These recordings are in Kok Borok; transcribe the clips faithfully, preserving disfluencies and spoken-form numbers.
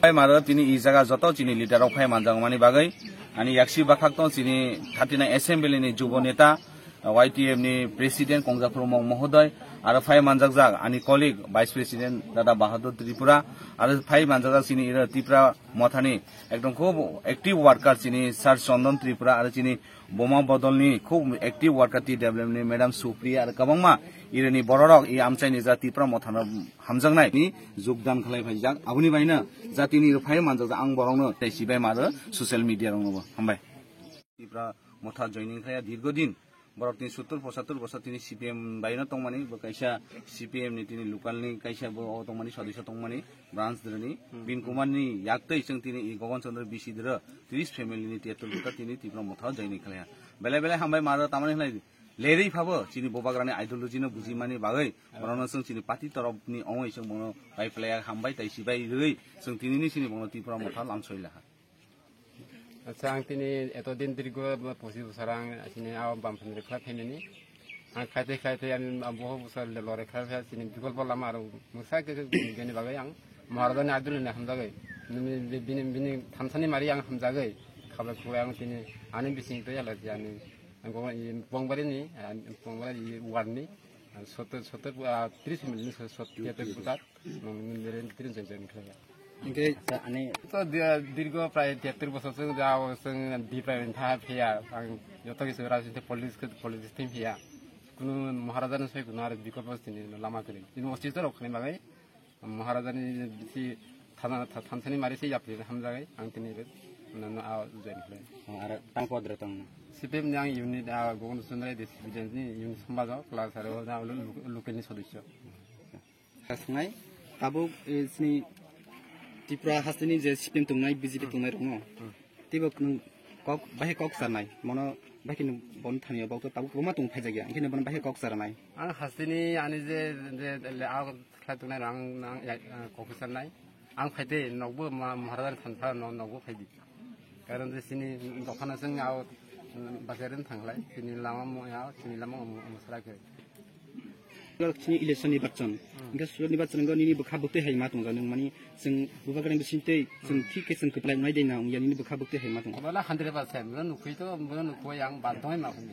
Phai maro tini i jaga joto chini leader rok phai manjakmani bagwi ani yaksi bakhak tong chini thirty nine assembly ni jubo neta, Y T F ni president Kongjak Phurumong mohodoy, aro phai manjakjak ani colleague vice president dada Bahadur Tripura, aro phai manjakjak chini iro Tipra mothani ekdom khub active worker chini Sir Chandan Tripura, aro chini Boma bodolni khub active worker T W M ni Madam Supriya aro kwbangma irini bororok i amchaini ja Tipra mothano hamjaknai ni jogdan khlai phaijak. Aboni baino jatini rwphai manjak ang borokno tei sibai maro social media rokno bo. Hambai. Tipra motha joining khlaiya dirgo din. Borok tini sottur pochattur bosor tini C P M baino tongmani, bo kaisa C P M ni tini local ni kaisa bo o tongmani, sodisyo tongmani. Branch dini Bin Kumar ni yaktwi chwng tini i Gogon Chandra B C dro tris family ni tiyatwr buta tini Tipra motha joining khlaiya. Belai belai hambai maro tamani khlai lerwi phabo chini bubagrani ideology no bujimani bagwi borokno chwng chini party torop ni ongwi chwng bono bai phlaiya hambai tai sibai rwi chwng tini ni chini bono Tipra motha lamsoi laha. Acha, ang tini eto din dirgo pochis bosor ang chini a Bamphani khlai phaimani. Ang khaite khaite ang boho bosor lore khlai phai chini bikolpo lama aro mwsa khe gani bagwi ang Maharajani adulni hamjagwi. Nini bini, bini thamsani mari ang hamjagwi. Khabai khubai ang tini ani bising to yala jani. Ang Bongbarini, Bongbari ward ni, sottor, sottor, tris minute ni sottor, tiyatwr buta. Nong nini bere tini join join khlaiya. Hingke ani to di-, dirgo prai tiyatwr bosor chwng ja o chwng di prai tha phiya ang joto kisu rajniti politics khe politics thim phiya. Kunu Maharajani soi kunu aro bikolpo tini lama kwrwi. Tini o sito rok khani bagwi Maharajani bisi thana-, tha-, thansani mari se yapri hamjagai ang tini be nang a join khlai. Aro tang podre tang. C P M ni ang unit a Gogon Sundrai District ni unit sambajo class aro na local ni sodisyo. Kasngai, tabuk, eh, sini Tripura hasteni je C P M tongnai, B J P tongnai rokno. Teibo nwng kok, bahai kok sarnai, mono bahai khe nwng bon thani o bokto tabuk kwbangma tong phaijak ya, hingke nwng bono bahai kok sarnai. Ang hasteni ani je, je, le, a khlai tongnai rang, nang, ya, kok sarnai. Ang phaide nokbo ma-, Maharajani thansa no-, nokbo phaidi. Karon je sini dokhana seng ao, mm, bazar rin thanglai, sini lama mo ya, sini lama mo, mo sara khe. Sini election ni bachon. Hingke sura ni bachon go nini bwkha bwtwi hai ma tong jani mani seng bubagra ni bising tei seng thik ke seng kwplai nai de na ung ya nini bwkha bwtwi hai ma tong. Bola hundred percent, bola nukui to, bola nukui yang bantong ma hwn.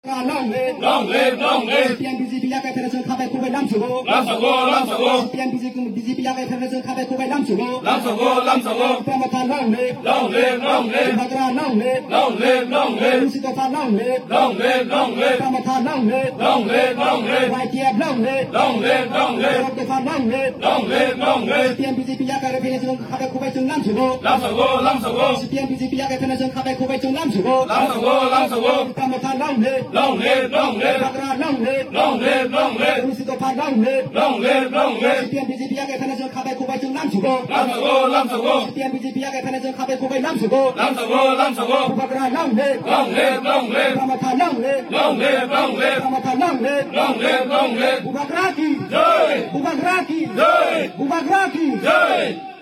Long live, long live. C P M B J P yakai federation khabai khubai lamsugo. Lamsugo, lamsugo. C P M B J P yakai federation khabai khubai lamsugo. Lamsugo, lamsugo. Tipra motha long live. Long live, long live. Bubagra long live. Long live, long live. Musi dopha long live. Long live, long live. Tipra motha long live. Long live, long live. Y T F long live. Long live, long live. Borok dopha long live. Long live, long live. C P M B J P yakai federation khabai khubai chwng lamsugo. Lamsugo, lamsugo. C P M B J P yakai federation khabai khubai chwng lamsugo. Lamsugo, lamsugo. Tipra motha long live. Long live, long live. Bubagra long live. Long live, long live. Musi dopha long live. Long live, long live. C P M B J P yakai federation khabai khubai chwng lamsugo. Lamsugo, lamsugo. C P M B J P yakai federation khabai khubai lamsugo. Lamsugo, lamsugo. Bubagra long live. Long live, long live. Tipra motha long live. Long live, long live. Tipra motha long live. Long live, long live. Bubagra ki. Jai. Bubagra ki. Jai. Bubagra ki. Jai.